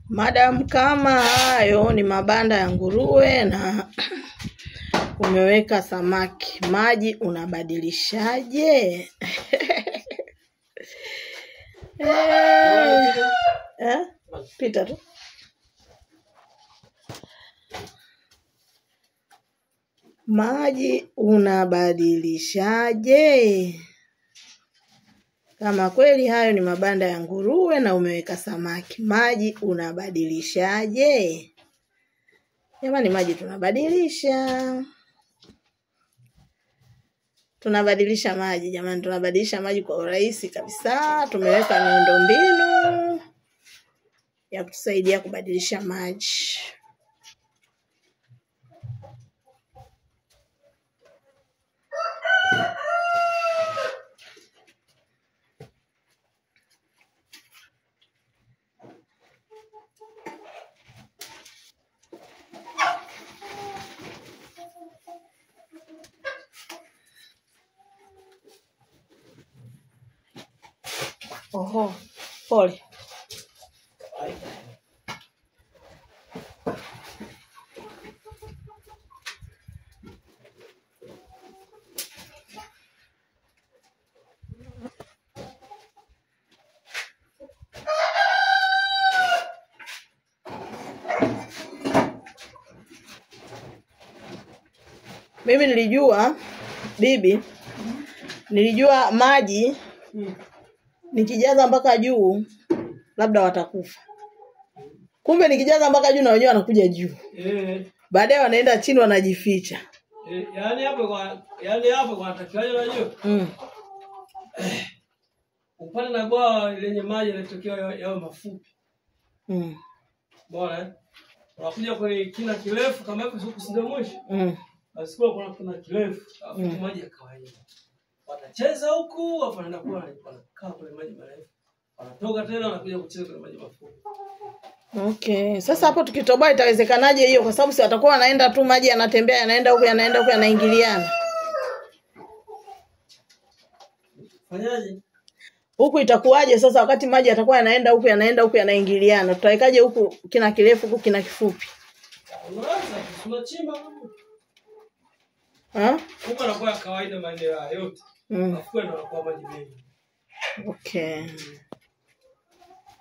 Madam, kama hayo ni mabanda ya nguruwe na umeweka samaki, maji unabadilishaje? Eh? Pita tu. Maji unabadilishaje? Kama kweli hayo ni mabanda ya nguruwe na umeweka samaki, maji unabadilishaje? Jamani, maji tunabadilisha. Tunabadilisha maji jamani, tunabadilisha maji kwa urahisi kabisa. Tumeweka miundombinu ya kutusaidia kubadilisha maji. Oho, pole. Mimi nilijua bibi, nilijua maji nikijaza mpaka juu labda watakufa. Kumbe nikijaza mpaka juu na wenyewe wanakuja juu. Baadaye wanaenda chini wanajificha. Yaani hapo kwa yaani hapo kwa takiwaje unajua? Upande na bwawa lenye maji yanatokea yao mafupi. Bora eh? Unakuja kwenye kina kirefu kama hapo siku ndio mwisho. Basi kwa kuna kirefu alafu maji ya kawaida. Watacheza huku afu wanaenda kwa wanakaa kwenye maji marefu. Wanatoka tena wanakuja kucheza kwenye maji mafupi. Okay. Sasa hapo tukitoboa itawezekanaje hiyo, kwa sababu si watakuwa wanaenda tu maji yanatembea yanaenda huku yanaenda huku yanaingiliana. Fanyaje? Huku itakuwaje sasa wakati maji yatakuwa yanaenda huku yanaenda huku yanaingiliana? Tutawekaje huku kina kirefu huku kina kifupi? Unaanza tunachimba huku. Ha? Huko anakuwa kawaida maeneo haya yote. Afu ndio anakuwa maji mengi. Okay.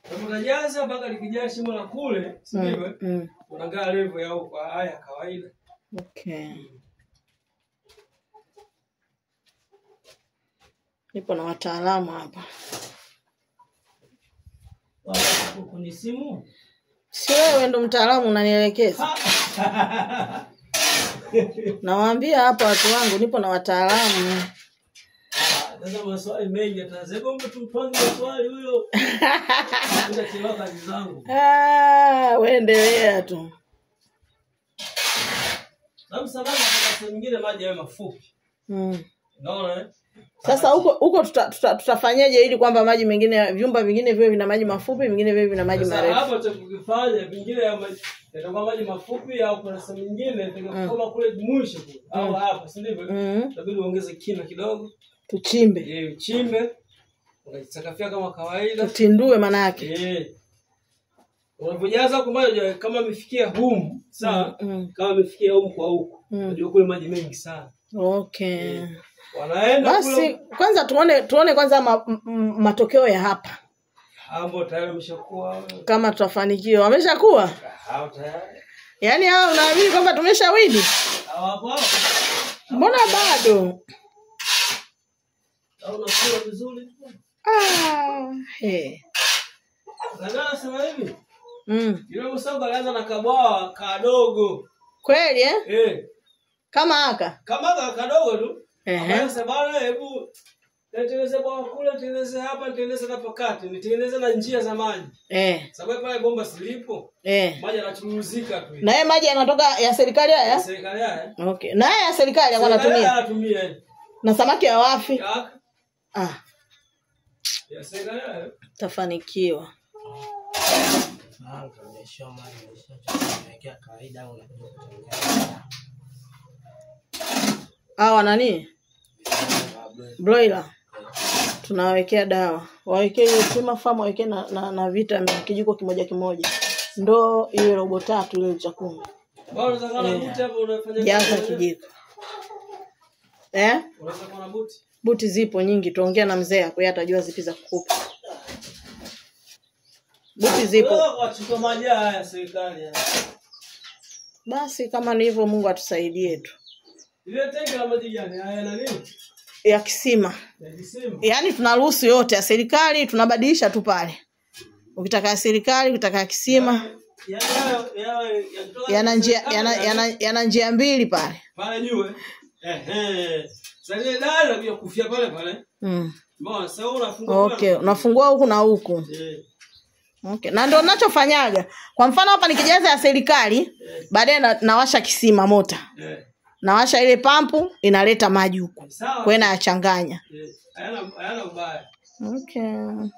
Kama unajaza mpaka likijaa shimo la kule, si ndivyo? Unaangaa level ya huko haya kawaida. Okay. Nipo na wataalamu hapa. Kwenye simu? Si wewe ndo mtaalamu unanielekeza. Nawaambia hapa watu wangu nipo na wataalamu. Sasa maswali mengi atasema mtu mpange maswali huyo. Nitachelewa kazi zangu. Ah, wewe endelea tu. Sababu sababu kuna nyingine maji yawe mafupi. Unaona eh? Sasa huko huko tutafanyaje ili kwamba maji mengine vyumba vingine viwe vina maji mafupi, vingine viwe vina maji marefu? Sasa hapo tutakufanya vingine yatakuwa maji mafupi au kuna sehemu nyingine itakoma kule mwisho kule. Au hapa, si ndivyo? Itabidi uongeze kina kidogo. Tuchimbe. Uchimbe. Unajisakafia kama kawaida. Tutindue maana yake. Unapojaza huko maji kama imefikia humu, sawa? Kama imefikia humu kwa huku. Unajua kule maji mengi sana. Okay. Wanaenda basi kwanza tuone kwanza matokeo ya hapa. Hapo tayari wameshakuwa. Kama tutafanikiwa. Wameshakuwa? Hao tayari. Yaani hao unaamini kwamba tumeshawini? Hawapo hapo. Mbona bado? Au unakula vizuri? Ah, he. Sasa sema hivi. Yule msongo alianza na kabwawa kadogo. Kweli eh? Kama haka. Kama haka kadogo tu. Sasa bana hebu nitengeneze bwawa kule, nitengeneze hapa, nitengeneze na pakati, nitengeneze na njia za maji. Sababu pale bomba silipo. Maji yanachuruzika tu. Na yeye maji yanatoka ya serikali haya? Ya serikali haya. Okay. Na yeye ya serikali alikuwa anatumia. Anatumia. Na samaki hawafi. Ah. Ya serikali haya. Tafanikiwa. Hawa nani? Broiler. Tunawekea dawa. Wawekee hiyo Prima Farm, wawekee na vitamin kijiko kimoja kimoja. Ndoo iwe robo tatu ile lita 10. Bwana unaweza kuwa na buti hapo unafanya. Jaza kijiko. Unaweza kuwa na buti. Buti zipo nyingi, tuongea na mzee hapo, yeye atajua zipi za kukupa. Buti zipo. Wachukua maji haya serikali. Basi kama ni hivyo Mungu atusaidie tu. Ile tenki la maji gani? Haya na nini? Ya kisima. Ya kisima. Yaani tunaruhusu yote ya serikali, tunabadilisha tu pale. Ukitaka ya serikali, ukitaka ya kisima. Yana njia mbili pale. Pale juu Sasa ile dala inakuja kufia pale pale. Mbona sasa unafungua. Okay, unafungua huku na huku. Okay, na ndio ninachofanyaga. Kwa mfano hapa nikijaza ya serikali, baadaye nawasha kisima mota. Nawasha ile pampu inaleta maji huku. Kwa hiyo nayachanganya. Hayana ubaya. Okay.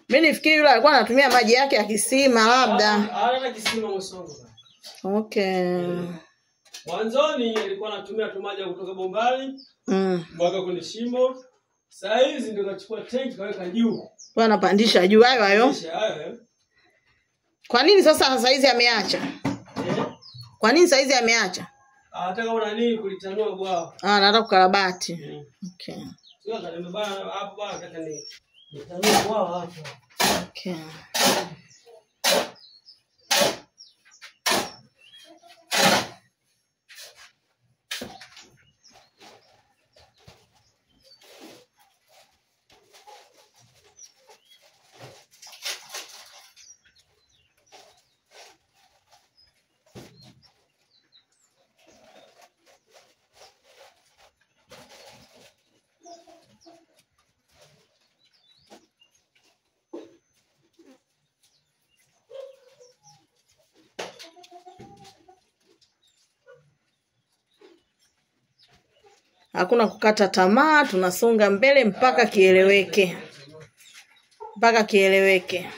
Mimi nifikiri yule alikuwa anatumia maji yake ya kisima labda. Hana kisima Msongo. Okay. Mwanzoni alikuwa anatumia tu maji kutoka bombani. Mpaka kwenye shimo. Sasa hizi ndio kachukua tanki kaweka juu. Kwa anapandisha juu hayo hayo. Kwa nini sasa hizi ameacha? Kwa nini sasa hizi ameacha? Anataka una nini kulitanua bwao. Anataka kukarabati. Okay. Sio akaniambia bana hapo bana nataka ni nitanua bwao hapo. Okay. Hakuna kukata tamaa, tunasonga mbele mpaka kieleweke. Mpaka kieleweke.